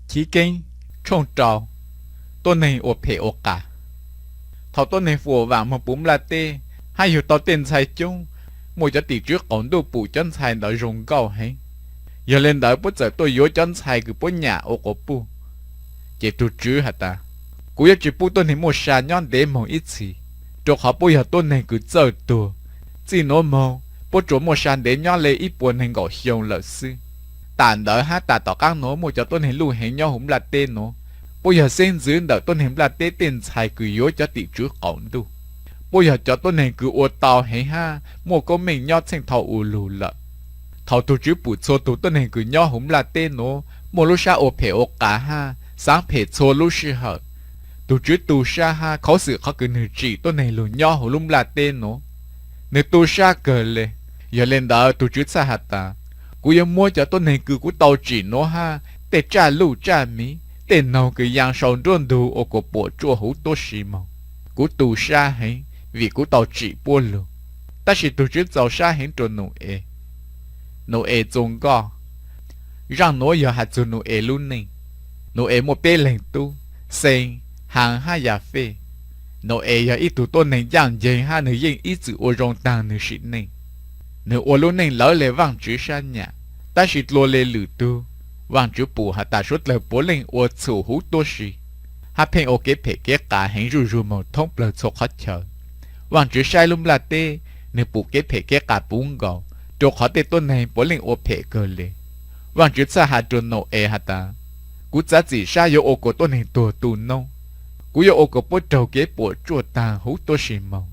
Chiv Keeb tshooj rau. Tuab neeg ua phem ua qas. Thaum tuab neeg fuam vaam moog puv nplaj teb hab yug tau tej ntxhais coob, muaj cov tim tswv qaum ntuj pum cov ntxhais ntawd zoo nkauj heev, yog le ntawd puab txawm tuaj yuav cov ntxhais kws puab nyam ua quas puj. Ces tug tswv has tas, Kuv yuav tsi pub tuab neeg muaj sa nyob ntev moog ib txhis, rua qhov puab yog tuab neeg kws txawj tuag. Txij nuav moog puab tsuas muaj sa ntev nyob le ib puas neeg nkaum xyoo lawm xwb. Tam ntawd hab tam tom qaab nuav muaj cov tuab neeg luj heev nyob huv nplaj teb nuav. Puab yog xeeb ntxwv ntawm tuab neeg nplaj teb tej ntxhais kws yuav cov tim tswv qaum ntuj. Puab yog cov tuab neeg kws ua tau heev hab muaj koob meej nyob txheej thaum u lug lawm. Thaum tug tswv pum txhua tug tuab neeg kws nyob huv nplaj teb nuav muaj lub sab ua phem ua qas hab xaav phem txhua lub sij hawm, tug tswv tu sab hab khuv xim qhov kws nwg tsim tuab neeg lug nyob huv lub nplaj teb nuav. Nwg tu sab kawg le. Yog le ntawd tug tswv txhaj has tas, Kuv yuav muab cov tuab neeg kws kuv tau tsim nuav hab tej tsaj luj tsaj miv, tej noog kws yaa sau nruab ntug ua kuas puam tsuaj huv tuab si moog. Kuv tu sab heev vim kuv tau tsim puab lug. Tab sis tug tswv txaus sab heev rua Nau-es. Nau-es txua nkoj. Zaaj nuav yog has txug Nau-es lub neej. Nau-es muaj peb leeg tub, Xees, Has hab Yafej. Nau-es yog ib tug tuab neeg ncaaj nceeg hab nwg yeej ib txwm ua zoo taag nwg sim neej. Nwg ua lub neej lawv le Vaajtswv sab nyam, tab sis dlua le lwm tug, Vaajtswv pum has tas suav dlawg puav leej ua txhum huv tuab si, hab pheej ua kev phem kev qas heev zuj zug moog thoob plawg txhua qhov chaw. Vaajtswv saib lub nplaj teb, nwg pum kev phem kev qas puv nkaus, rua qhov tej tuab neeg puav leej ua phem kawg le. Vaajtswv txhaj has rua Nau-es has tas, Kuv txav txim sab yuav ua kuas tuab neeg tuag tu noob. Kuv yuav ua kuas puab raug kev puam tsuaj taag huv tuab si moog,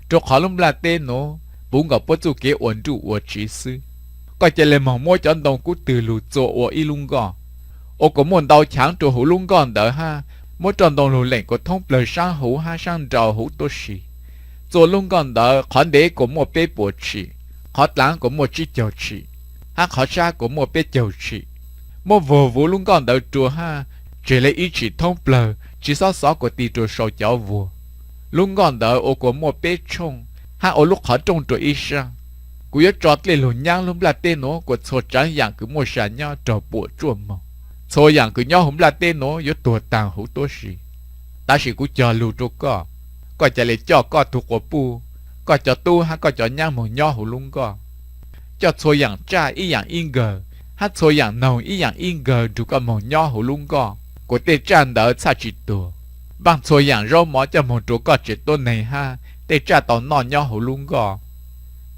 rua qhov lub nplaj teb nuav puv nkaus puab txuj kev ua nruj ua tsiv xwb. Koj ca le moog muab cov ntoo kub twg lug txua ua ib lub nkoj, ua kuas muaj ntau chaav rua huv lub nkoj ntawd hab muab roj ntoo lug leem kuas thoob plawg saab huv hab saab nrau huv tuab si. Txua lub nkoj ntawd qhov ntev kuas muaj peb puas tshim, qhov dlaav kuas muaj tsib caug tshim, hab qhov sab kuas muaj peb caug tshim. Muab vuag vuv lub nkoj ntawd rua hab tseg le ib tshim thoob plawg tsi xob xov kuas ti rua sau cov vuag. Lub nkoj ntawd ua kuas muaj peb tshooj, hab ua lub qhov rooj rua ib saab. Kuv yuav tso dlej lug nyaab lub nplaj teb nuav kuas txhua tsaav yaam kws muaj sa nyob raug puam tsuaj moog. Txhua yaam kws nyob huv nplaj teb nuav yuav tuag taag huv tuab si. Tab sis kuv cog lug rua koj, koj ca le coj koj tug quas puj, koj cov tub hab koj cov nyaab moog nyob huv lub nkoj. Coj txhua yaam tsaj ib yaam ib nkawg, hab txhua yaam noog ib yaam ib nkawg nrug koj moog nyob huv lub nkoj, kuas tej tsaj ntawd txhaj tsi tuag. Npaaj txhua yaam zaub mov coj moog rua koj tsev tuab neeg hab tej tsaj tau noj nyob huv lub nkoj.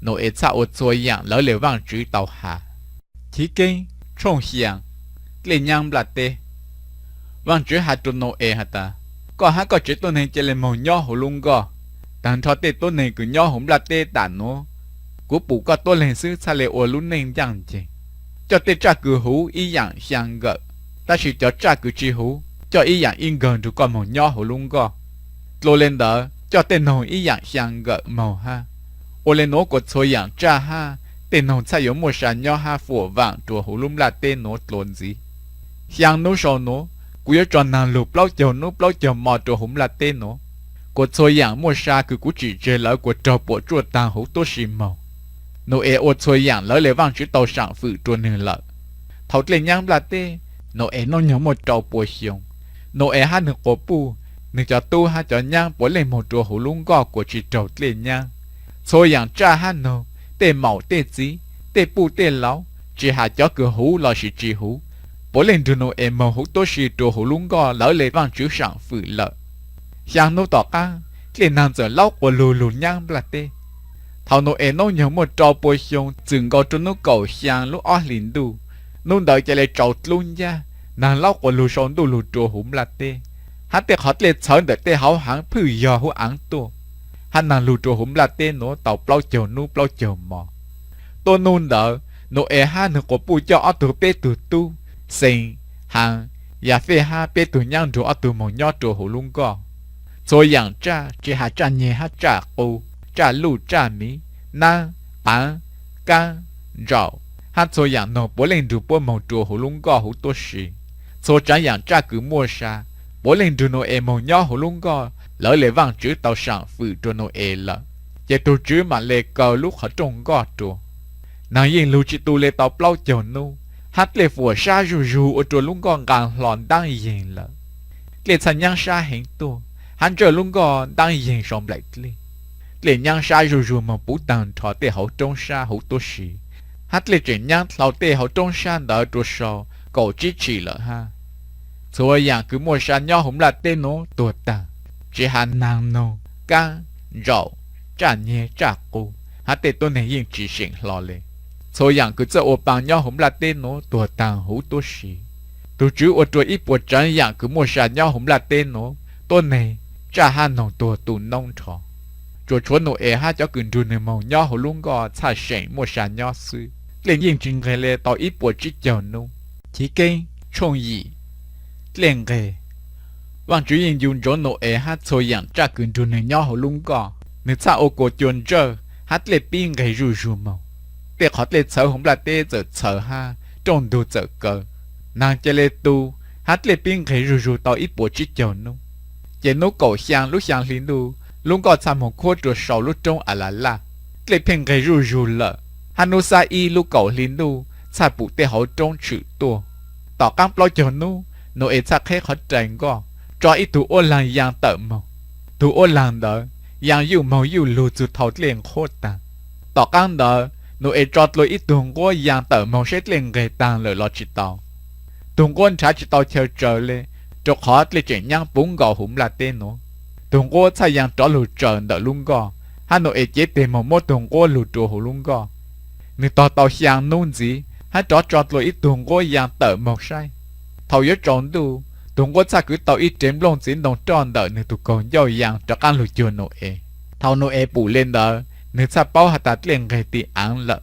Nau-es txhaj ua txhua yaam lawv le Vaajtswv tau has. Chiv Keeb tshooj xyaa. Dlej nyaab nplaj teb. Vaajtswv has rua Nau-es has tas, Koj hab koj tsev tuab neeg ca le moog nyob huv lub nkoj. Taag nrho tej tuab neeg kws nyob huv nplaj teb tam nuav, kuv pum koj tuab leeg xwb txhaj le ua lub neej ncaaj nceeg. Coj tej tsaj kws huv ib yaam xyaa nkawm, tab sis cov tsaj kws tsi huv coj ib yaam ib nkawg nrug koj moog nyob huv lub nkoj. Dlua le ntawd coj tej noog ib yaam xyaa nkawm moog hab. Ua le nuav kuas txhua yaam tsaj hab tej noog txhaj yuav muaj sa nyob hab fuam vaam rua huv lub nplaj teb nuav dlua ntxiv. Xyaa nub sau nuav, kuv yuav tso naag lug plaub caug nub plaub caug mo rua huv nplaj teb nuav, kuas txhua yaam muaj sa kws kuv tsim tseg lawv kuas raug puam tsuaj taag huv tuab si moog. Nau-es ua txhua yaam lawv le Vaajtswv tau saam fwm rua nwg lawm. Thaum dlej nyaab nplaj teb, Nau-es nub nyoog muaj rau pua xyoo. Nau-es hab nwg quas puj, nwg cov tub hab cov nyaab puav leej moog rua huv lub nkoj kuas tsi raug dlej nyaab. Txhua yaam tsaj hab noog, tej maum tej txiv, tej puj tej lauv, tsi has cov kws huv lossis tsi huv, puav leej nrug Nau-es moog huv tuab si rua huv lub nkoj lawv le Vaajtswv saam fwm lawm. Xyaa nub tom qaab, dlej naag txawm laub quas lug lug nyaab nplaj teb. Thaum Nau-es nub nyoog muaj rau pua xyoo txwm nkaus rua nub kaum xyaa lub ob hlis ntuj, nub ntawd ca le tsaus dlub ncaj, naag laub quas lug sau ntuj lug rua huv nplaj teb, hab tej qhov dlej txhawv ntawm tej hauv haav phwj yog huv aav tuaj, hab naag lug rua huv nplaj teb nuav tau plaub caug nub plaub caug mo. Tuab nub ntawd, Nau-es hab nwg quas puj coj ob tug peb tug tub, Xees, Has, Yafej hab peb tug nyaab nrug ob tug moog nyob rua huv lub nkoj. Txhua yaam tsaj, tsi has tsaj nyeg hab tsaj qu, tsaj luj tsaj miv, naab, qaav, kaab, ntsaum, hab txhua yaam noog puav leej nrug puab moog rua huv lub nkoj huv tuab si. Txhua tsaav yaam tsaj kws muaj sa, puav leej nrug Nau-es moog nyob huv lub nkoj lawv le Vaajtswv tau saam fwm rua Nau-es lawm. Ces tug Tswv maam le kaw lub qhov rooj nkoj rua. Naag yeej lug tsi tu le tau plaub caug nub, hab dlej fuam sab zuj zug ua rua lub nkoj nqaa hlo ntaab yeeg lawm. Dlej txhaj nyaab sab heev tuaj, hab ntsawj lub nkoj ntaab yeeg sau nplaim dlej. Dlej nyaab sab zuj zug moog puv taag nrho tej hauv roob sab huv tuab si, hab dlej tseem nyaab dlhau tej hauv roob sab ntawd rua sau kaum tsib tshim lawm hab. Txhua yaam kws muaj sa nyob huv nplaj teb nuav tuag taag, tsi has naag noog, kaab, ntsaum, tsaj nyeg tsaj qus, hab tej tuab neeg yeej tsi seem hlo le. Txhua yaam kws txawj ua paa nyob huv nplaj teb nuav tuag taag huv tuab si. Tug Tswv ua rua ib puas tsaav yaam kws muaj sa nyob huv nplaj teb nuav tuab neeg, tsaj hab noog tuag tu noob nrho. Tsuas tshuav Nau-es hab cov kws nrug nwg moog nyob huv lub nkoj txhaj seem muaj sa nyob xwb. Dlej yeej tsi nqeg le tau ib puas tsib caug nub. Chiv Keeb tshooj yim. Dlej nqeg. Vaajtswv yeej ncu ntsoov Nau-es hab txhua yaam tsaj kws nrug nwg nyob huv lub nkoj. Nwg txhaj ua kuas cua ntsawj hab dlej pib nqeg zuj zug moog. Tej qhov dlej txhawv huv nplaj teb txawm txhawv hab rooj ntug txawm kaw. Naag ca le tu hab dlej pib nqeg zuj zug tau ib puas tsib caug nub. Ces nub kaum xyaa lub xyaa hli ntuj, lub nkoj txhaj moog khuab rua sau lub roob A-la-laj. Dlej pheej nqeg zuj zug lawm, hab nub xab ib lub kaum hli ntuj txhaj pum tej hauv roob tshwm tuaj. Tom qaab plaub caug nub, Nau-es txhaj qheb qhov rai nkoj, tso ib tug uab laag yaa tawm moog. Tug uab laag ntawd yaa yuj moog yuj lug txug thaus dlej nqhuab taag. Tom qaab ntawd, Nau-es tso dlua ib tug nquab yaa tawm moog saib dlej nqeg taag lawm los tsi tau. Tug nquab nrhav tsi tau chaw tsaws le, rua qhov dlej tseem nyaab puv nkaus huv nplaj teb nuav. Tug nquab txhaj yaa rov lug tsaws ntawm lub nkoj, hab Nau-es cev teg moog muab tug nquab lug rua huv lub nkoj. Nwg tog tau xyaa nub ntxiv hab rov tso dlua ib tug nquab yaa tawm moog saib. Thaus yuav tsaus ntuj, tug nquab txhaj kwv tau ib rev nplooj txiv ntoo roj ntawm nwg tug kaug ncauj yaa rov qaab lug cuag Nau-es. Thaus Nau-es pum le ntawd, nwg txhaj paub has tas dlej nqeg ti aav lawm.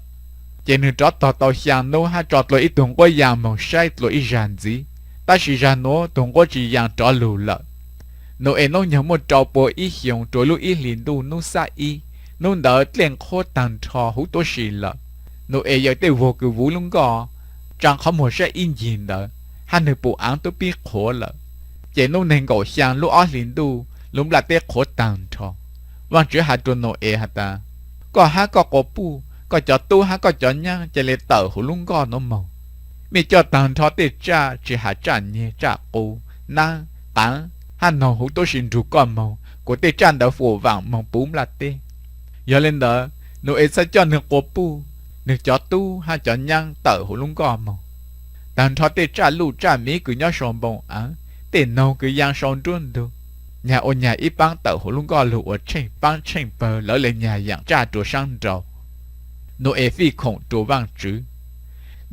Ces nwg rov tog tau xyaa nub hab tso dlua ib tug nquab yaa moog saib dlua ib zag ntxiv, tab sis zag nuav tug nquab tsi yaa rov lug lawm. Nau-es noob nyoog muaj rau pua ib xyoo rua lub ib hlis ntuj nub xab ib, nub ntawd dlej nqhuab taag nrho huv tuab si lawm. Nau-es yawm tej vuag kws vuv lub nkoj, tsaa qhov muag saib ib ncig ntawd, hab nwg pum aav tub pib qhuav lawm. Ces nub neeg nkaum xyaa lub ob hlis ntuj lub nplaj teb qhuav taag nrho. Vaajtswv has rua Nau-es has tas, koj hab koj quas puj, koj cov tub hab koj cov nyaab ca le tawm huv lub nkoj nuav moog. Mej coj taag nrho tej tsaj tsi has tsaj nyeg tsaj qus, naab, qaav hab noog huv tuab si nrug koj moog kuas tej tsaj ntawd fuam vaam moog puv nplaj teb. Yog le ntawd, Nau-es txhaj coj nwg quas puj, nwg cov tub hab cov nyaab tawm huv lub nkoj moog. Taag nrho tej tsaj luj tsaj miv kws nyob sau npoo aav, tej noog kws yaa sau nruab ntug, nyag ua nyag ib paab tawm huv lub nkoj lug ua tsheej paab tsheej pawg lawv le nyag yaam tsaj rua saab nrau. Nau-es fij khoom rua Vaajtswv.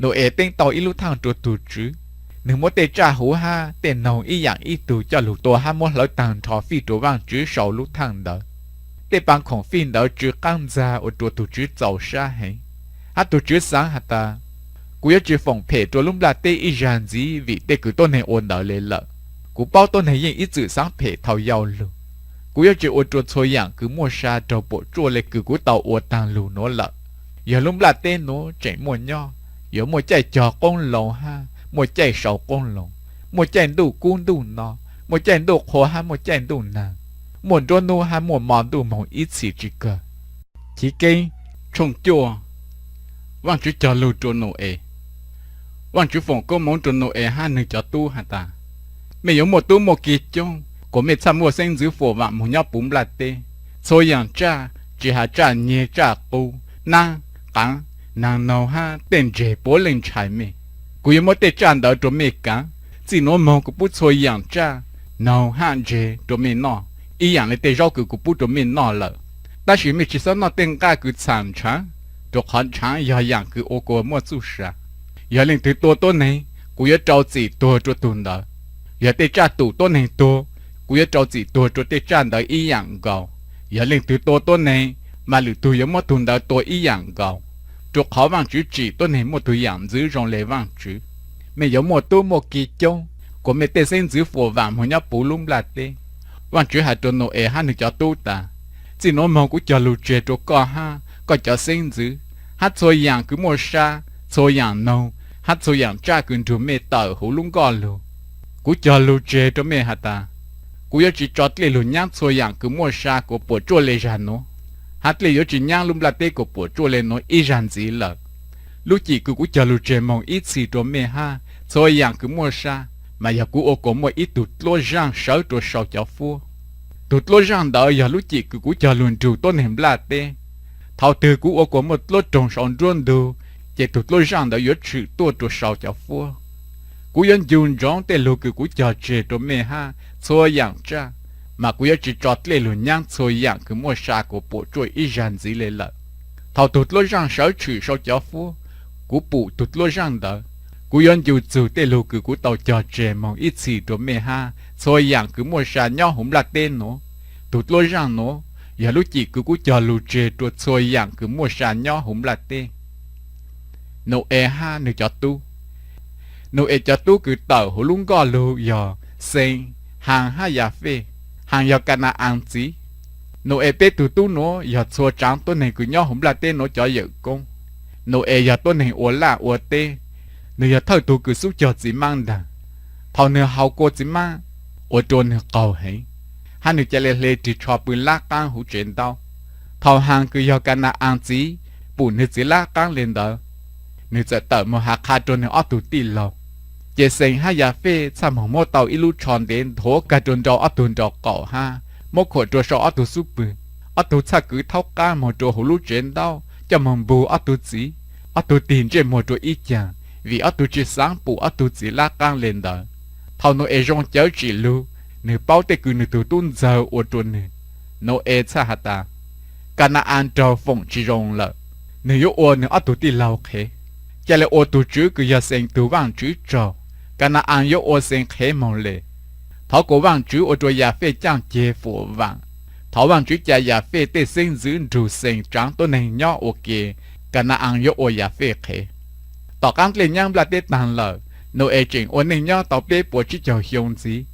Nau-es teeb tau ib lub thaaj rua tug Tswv. Nwg muab tej tsaj huv hab tej noog ib yaam ib tug coj lug tua hab muab hlawv taag nrho fij rua Vaajtswv sau lub thaaj ntawd. Tej paa khoom fij ntawd tsw qaab ntxag ua rua tug Tswv txaus sab heev, hab tug Tswv xaav has tas, kuv yuav tsi foom phem rua lub nplaj teb ib zag ntxiv vim tej kws tuab neeg ua ntawd le lawm. Kuv paub tuab neeg yeej ib txwm xaav phem thaus yau lug. Kuv yuav tsi ua rua txhua yaam kws muaj sa raug puam tsuaj le kws kuv tau ua taag lug nuav lawm. Yog lub nplaj teb nuav tseem muaj nyob, yuav muaj caij cog qoob loo hab muaj caij sau qoob loo, muaj caij ntuj kub ntuj no, muaj caij ntuj qhua hab muaj caij ntuj naag, muaj nruab nub hab muaj mo ntuj moog ib txhis tsi kawg. Chiv Keeb tshooj cuaj. Vaajtswv cog lug rua Nau-es. Vaajtswv foom koob moov rua Nau-es hab nwg cov tub has tas, mej yuav muaj tub muaj ki coob kuas mej txhaj muaj xeeb ntxwv fuam vaam moog nyob puv nplaj teb. Txhua yaam tsaj, tsi has tsaj nyeg tsaj qus, naab, qaav, naag noog hab tej ntseg puav leej ntshai mej. Kuv yuav muab tej tsaj ntawd rua mej kaav. Txij nuav moog kuv pub txhua yaam tsaj, noog hab ntseg rua mej noj, ib yaam le tej zaub kws kuv pub rua mej noj lawm. Tab sis mej tsi xob noj tej nqaj kws txham ntshaav, rua qhov ntshaav yog yaam kws ua kuas muaj txuj sa. Yog leej twg tua tuab neeg, kuv yuav rau txim tuag rua tug ntawd. Yog tej tsaj tum tuab neeg tuag, kuv yuav rau txim tuag rua tej tsaj ntawd ib yaam nkaus. Yog leej twg tua tuab neeg, mas lwm tug yuav muab tug ntawd tua ib yaam nkaus. Rua qhov Vaajtswv tsim tuab neeg muaj tug yaam ntxwv zoo le Vaajtswv. Mej yuav muaj tub muaj ki coob kuas mej tej xeeb ntxwv fuam vaam moog nyob puv lub nplaj teb. Vaajtswv has rua Nau-es hab nwg cov tub tas, txij nuav moog kuv cog lug tseg rua koj hab koj cov xeeb ntxwv, hab txhua yaam kws muaj sab, txhua yaam noog, hab txhua yaam tsaj kws nrug mej tawm huv lub nkoj lug. Kuv cog lug tseg rua mej has tas, kuv yuav tsi tso dlej lug nyaab txhua yaam kws muaj sa kuas puam tsuaj le zag nuav, hab dlej yuav tsi nyaab lub nplaj teb kuas puam tsuaj le nuav ib zag ntxiv lawm. Lub cim kws kuv cog lug tseg moog ib txhis rua mej hab txhua yaam kws muaj sa, mas yog kuv ua kuas muaj ib tug dluab zaaj sawv rua sau cov fuab. Tug dluab zaaj ntawd yog lub cim kws kuv cog lug nrug tuab neeg nplaj teb. Thaus twg kuv ua kuas muaj dluab roog sau nruab ntug, ces tug dluab zaaj ntawd yuav tshwm tuaj rua sau cov fuab. Kuv yuav ncu ntsoov tej lug kws kuv cog tseg rua mej hab txhua yaam tsaj, mas kuv yuav tsi tso dlej lug nyaab txhua yaam kws muaj sa kuas puam tsuaj ib zag ntxiv le lawm. Thaus tug dluab zaaj sawv tshwm sau cov fuab, kuv pum tug dluab zaaj ntawd. Kuv yuav ncu txug tej lug kws kuv tau cog tseg moog ib txhis rua mej hab txhua yaam kws muaj sa nyob huv nplaj teb nuav. Tug dluab zaaj nuav yog lub cim kws kuv cog lug tseg rua txhua yaam kws muaj sa nyob huv nplaj teb. Nau-es hab nwg cov tub. Nau-es cov tub kws tawm huv lub nkoj lug yog Xees, Haas hab Yafej. Haas yog Ka na-as txiv. Nau-es peb tug tub nuav yog txhua tsaav tuab neeg kws nyob huv nplaj teb nuav cov yawm koob. Nau-es yog tuab neeg ua laj ua teb, nwg yog thawj tug kws xub cog txiv maab ntaag. Thaus nwg haus kua txiv maab, ua rua nwg qaug heev, hab nwg ca le hle rig tsho pw lab qaab huv tsev ntaub. Thaus Haas kws yog Ka na-as txiv pum nwg txiv lab qaab le ntawd, nwg txawm tawm moog has qha rua nwg ob tug tij laug. Ces Xees hab Yafej txhaj moog muab tau ib lub tsho ntev nthuav kag rua nrau ob tug nraub qaum hab muab khuam rua sau ob tug xub pwg. Ob tug txhaj kwv thaub qaab moog rua huv lub tsev ntaub coj moog npug ob tug txiv. Ob tug tig ntsej muag rua ib caag vim ob tug tsi xaav pum ob tug txiv lab qaab le ntawd. Thaus Nau-es zoo cawv tsim lug, nwg paub tej kws nwg tug tub ntxawg ua rua nwg, Nau-es txhaj has tas, Ka na-as raug foom tsi zoo lawm, nwg yuav ua nwg ob tug tij laug qhev. Ca le ua tug tswv kws yog Xees tug vaajtswv tsaug, Ka na-as yuav ua Xees qhev moog le. Thov kuas vaajtswv ua rua Yafej caaj ceg fuam vaam. Thov vaajtswv ca Yafej tej xeeb ntxwv nrug Xees tsaav tuab neeg nyob ua ke, Ka na-as yuav ua Yafej qhev. Tom qaab dlej nyaab nplaj teb taag lawm, Nau-es tseem ua neej nyob tau peb puas tsib caug xyoo ntxiv,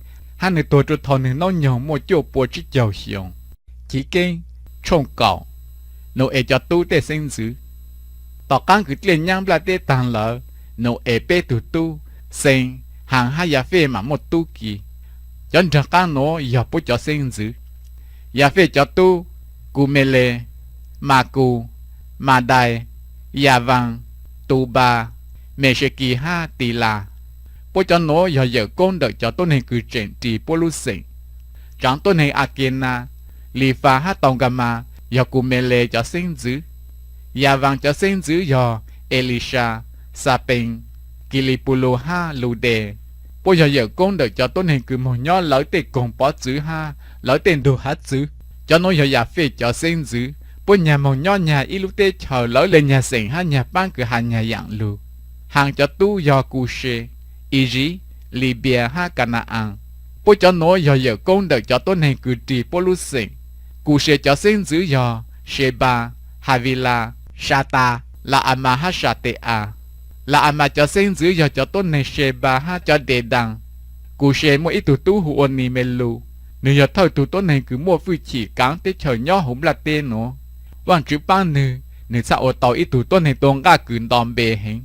hab nwg tuag rua thaus nwg noob nyoog muaj cuaj puas tsib caug xyoo. Chiv Keeb, tshooj kaum. Nau-es cov tub tej xeeb ntxwv. Tom qaab kws dlej nyaab nplaj teb taag lawm, Nau-es peb tug tub, Xees, Haas hab Yafej mam muaj tub ki. Cov nraag qaab nuav yog puab cov xeeb ntxwv. Yafej cov tub, Kumeles, Makus, Madais, Yavaas, Tubas, Mexekis hab Tilas. Puab cov nuav yog yawm koob ntawm cov tuab neeg kws tseem ris puab lub xeem. Tsaav tuab neeg Akenas, Lifas hab Taunkamas yog Kumeles cov xeeb ntxwv. Yavaas cov xeeb ntxwv yog Elisas, Xapees, Kilipulus hab Ludes. Puab yog yawm koob ntawm cov tuab neeg kws moog nyob lawv tej koog pov txwv hab lawv tej ntug hav txwv. Cov nuav yog Yafej cov xeeb ntxwv. Puab nyag moog nyob nyag ib lub teb chaws lawv le nyag xeem hab nyag paab kws has nyag yaam lug. Haas cov tub yog Kuses, Iziv, Libias hab Ka na-as. Puab cov nuav yog yawm koob ntawm cov tuab neeg kws ris puab lub xeem. Kuses cov xeeb ntxwv yog Sebas, Havilas, Satas, La-a mas hab Sate-as. La-a mas cov xeeb ntxwv yog cov tuab neeg Sebas hab cov Dedaas. Kuses muaj ib tug tub hu ua Nimelus, nwg yog thawj tug tuab neeg kws muaj fwj chim kaav teb chaws nyob huv nplaj teb nuav. Vaajtswv paab nwg, nwg txhaj ua tau ib tug tuab neeg tua nqaj kws nto npe heev.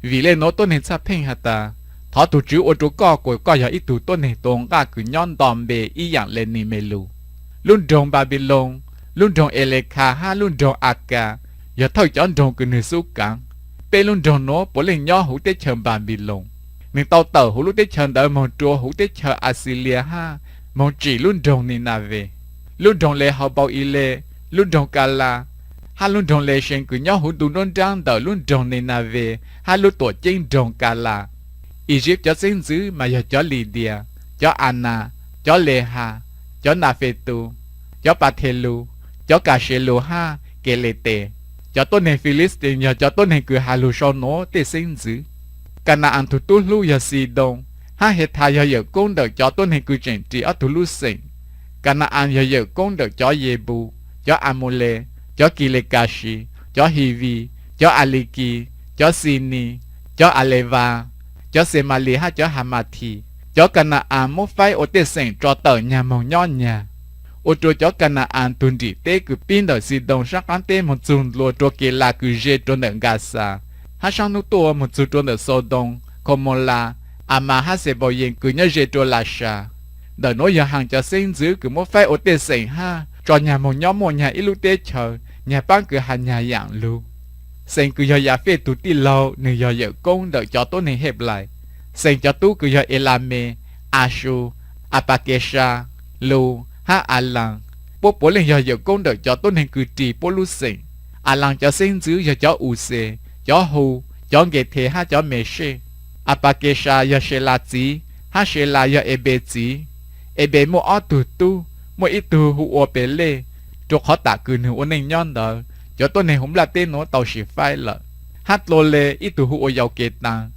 Vim le nuav tuab neeg txhaj pheej has tas, thov tug Tswv ua rua koj kuas koj yog ib tug tuab neeg tua nqaj kws nyob nto npe ib yaam le Nimelus. Lub nroog Npanpiloos, lub nroog Elekhas hab lub nroog Akas yog thawj cov nroog kws nwg xub kaav. Peb lub nroog nuav puav leej nyob huv teb chaws Npanpiloos. Nwg tau tawm huv lub teb chaws ntawd moog rua huv teb chaws Axilias hab moog tsim lub nroog Ninaves. Lub nroog Lehaupauiles, lub nroog Kalas, hab lub nroog Lesees kws nyob huv ntu nruab nraab ntawm lub nroog Ninaves hab lub tuam ceeb nroog Kalas. Iziv cov xeeb ntxwv mas yog cov Lidias, cov Anas, cov Lehas, cov Nafetus, cov Pathelus, cov Kaselus hab Keletes. Cov tuab neeg Filistis yog cov tuab neeg kws has lug sau nuav tej xeeb ntxwv. Ka na-as tug tub hlub yog Xidoos, hab Hethas yog yawm koob ntawm cov tuab neeg kws tseem ris ob tug lub xeem. Ka na-as yog yawm koob ntawm cov Yebus, cov Amules, cov Kilekasis, cov Hivis, cov Alikis, cov Xinis, cov Alevas, cov Xemalis hab cov Hamathis. Cov Ka na-as muab faib ua tej xeem tso tawm nyag moog nyob nyag, ua rua cov Ka na-as tug nrim teb kws pib ntawm Xidoos saab qaab teb moog txug nplua rua Kelas kws ze rua ntawm Nkaxas, hab saab nub tuaj moog txug rua ntawm Xaudoos, Khomolas, Amas hab Xepauyees kws nyob ze rua Lasas. Ntawm nuav yog Haas cov xeeb ntxwv kws muab faib ua tej xeem hab tso nyag moog nyob muaj nyag ib lub teb chaws, nyag paab kws has nyag yaam lug. Xees kws yog Yafej tug tij laug nwg yog yawm koob ntawm cov tuab neeg Heblais. Xees cov tub kws yog Elames, Asus, Apakesas, Lus hab Alaas. Puab puav leej yog yawm koob ntawm cov tuab neeg kws ris puab lub xeem. Alaas cov xeeb ntxwv yog cov Uxes, cov Hu, cov Nkethes hab cov Mesej. Apakesas yog Selas txiv hab Selas yog Ebes txiv. Ebes muaj ob tug tub, muaj ib tug hu ua Pelej, rua qhov tam kws nwg ua neej nyob ntawd cov tuab neeg huv nplaj teb nuav tau sim faib lawm, hab dlua le ib tug hu ua Yauketas.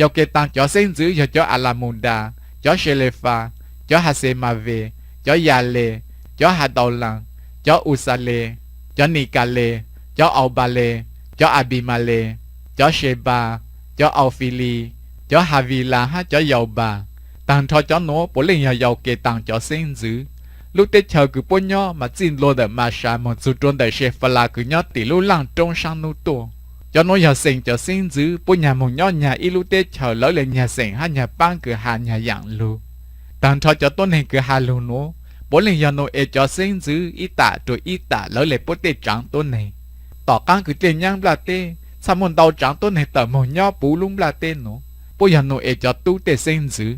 Yauketas cov xeeb ntxwv yog cov Alamudas, cov Selefas, cov Hasemaves, cov Yales, cov Hadaulaas, cov Uxales, cov Nikales, cov Aubales, cov Abimales, cov Sebas, cov Aufilis, cov Havilas hab cov Yaubas. Taag nrho cov nuav puav leej yog Yauketas cov xeeb ntxwv. Lub teb chaws kws puab nyob mas txij ntua ntawm Masas moog txug rua ntawm Sefalas kws nyob tim lub laaj roob saab nub tuaj. Cov nuav yog Xees cov xeeb ntxwv puab nyag moog nyob nyag ib lub teb chaws lawv le nyag xeem hab nyag paab kws has nyag yaam lug. Taag nrho cov tuab neeg kws has lug nuav puav leej yog Nau-es cov xeeb ntxwv ib tam rua ib tam lawv le puab tej tsaav tuab neeg. Tom qaab kws dlej nyaab nplaj teb, txhaj muaj ntau tsaav tuab neeg tawm moog nyob puv lub nplaj teb nuav, puab yog Nau-es cov tub tej xeeb ntxwv.